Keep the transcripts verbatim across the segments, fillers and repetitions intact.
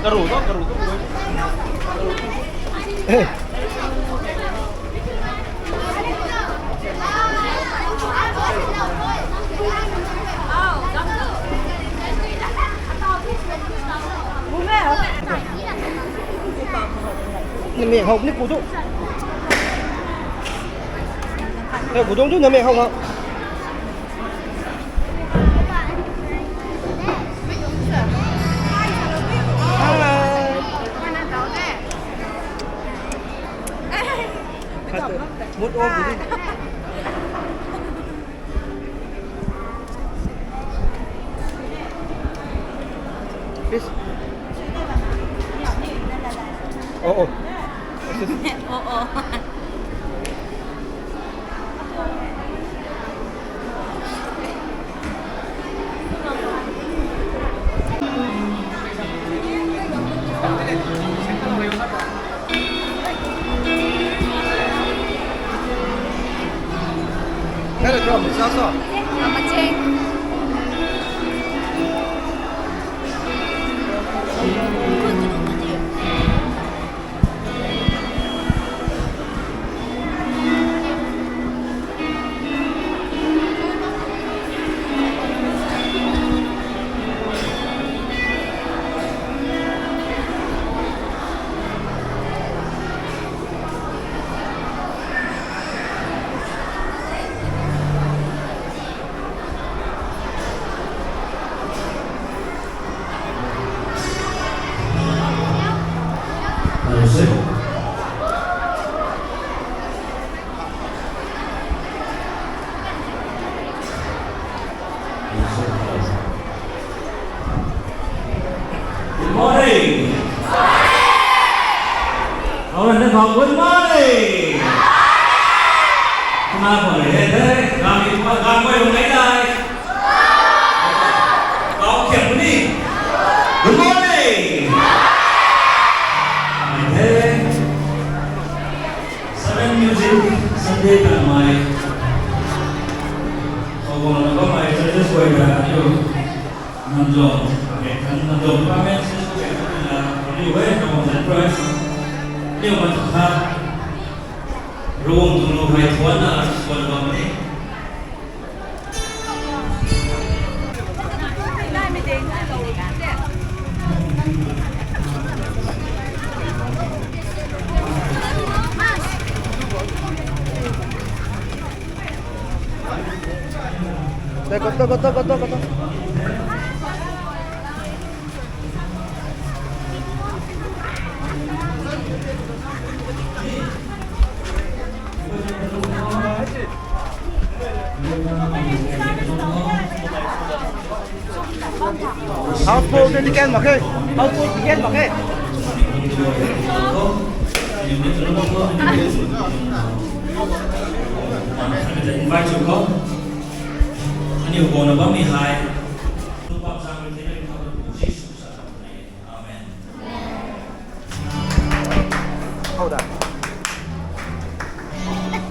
Karu to, karu to. Eh. Nami hok ni ku tu. Eh, ku dong tu nami hok hok. Mut o. Please. Oh, oh. Oh, oh. Good morning. Good morning. Kumna pun rui the, gam kumna gam koi lung nei dai. Kau khiam ni. Good morning. Mai the. Seven Music Sunday ta mai. Kau bang na bam mai churches koi ta yo. Namzong, okay, namzong department se su ke na, liu e, namzong prize. Liu ma tha. Rong tu lu hai thuan na, suan bam ni. Dai, koto, koto, koto, koto. House full te ticket mak khe. House full ticket mak khe. Invite you ko. Aniu kona bammei hei. Amen.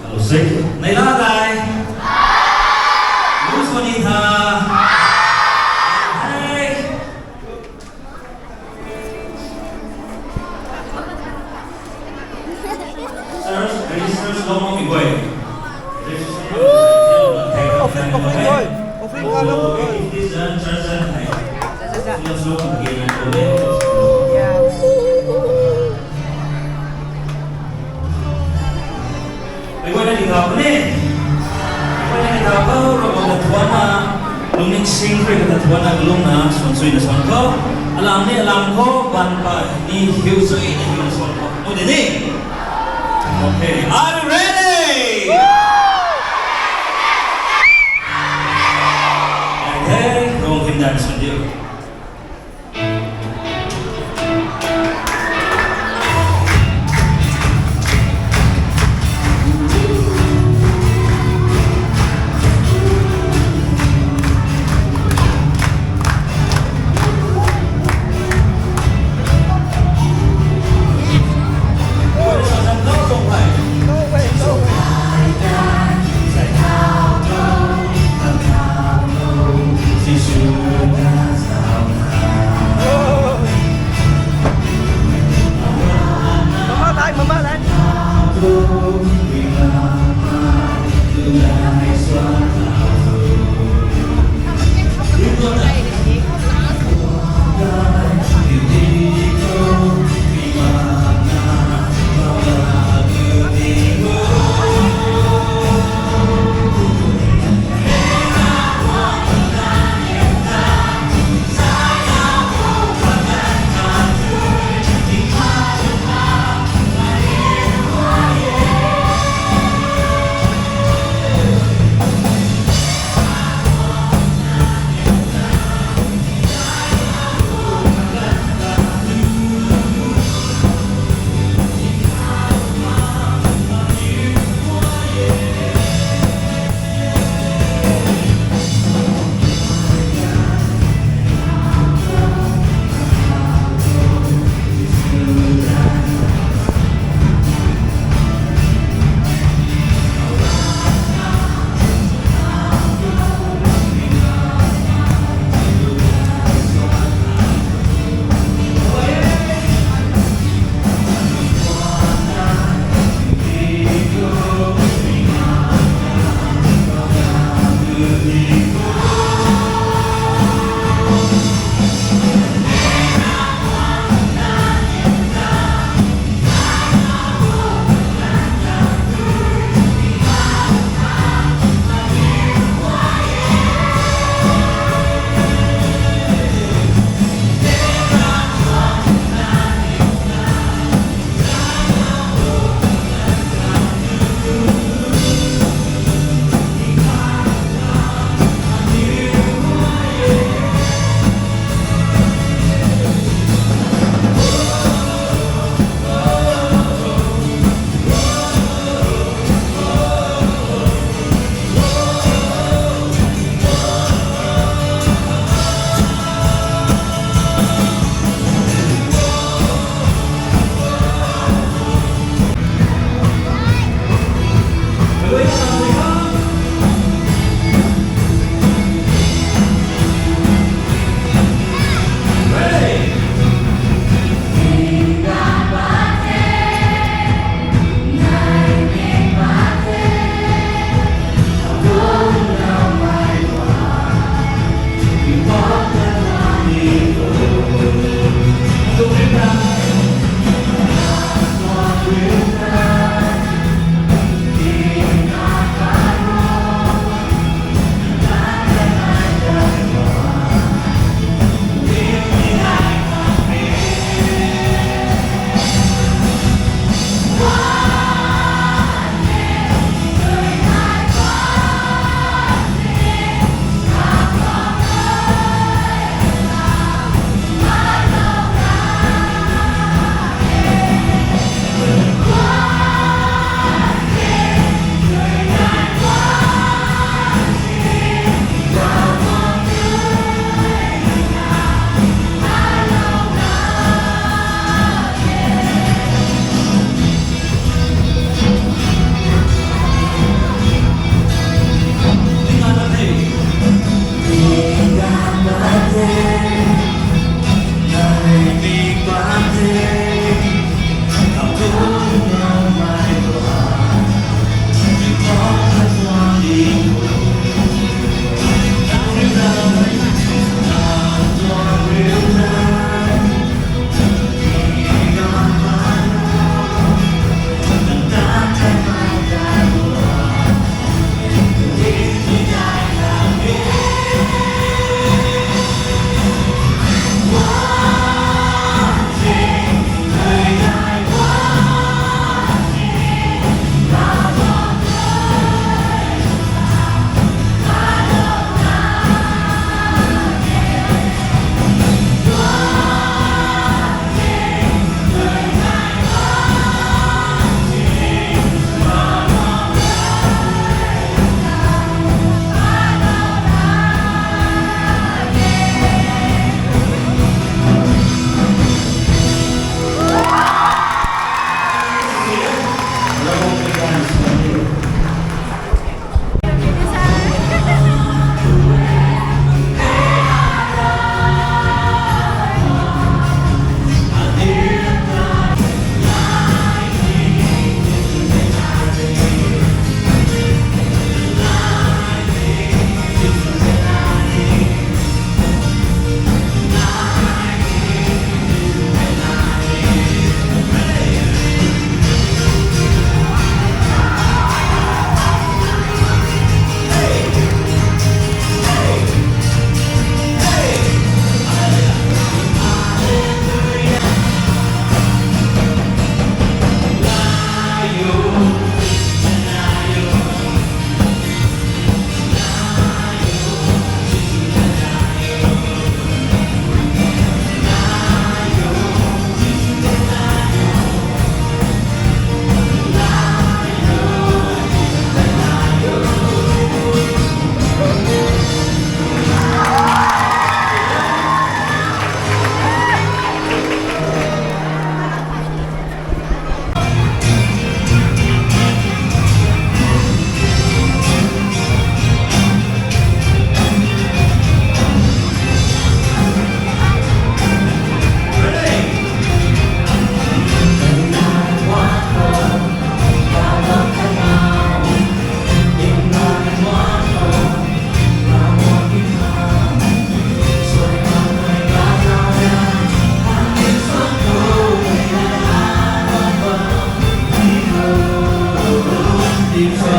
Hello, say. Neihla dai. Lu sw ni tha. Hey. Church, register slow mo mi guay. Offering, offering guay. Offering card mo guay. Mei guayna ni thau ni. Mei guayna ni thau khou Ravguangc ta thuanna, lungning sing khrui ta thuanna kalungna swan suina swan khou. Alam ni alam khou ban pa ni hiu suina hiuna swan khou. Mu de ni. Okay, are you ready? Okay, rong hymn dan swan diu. Tingkauh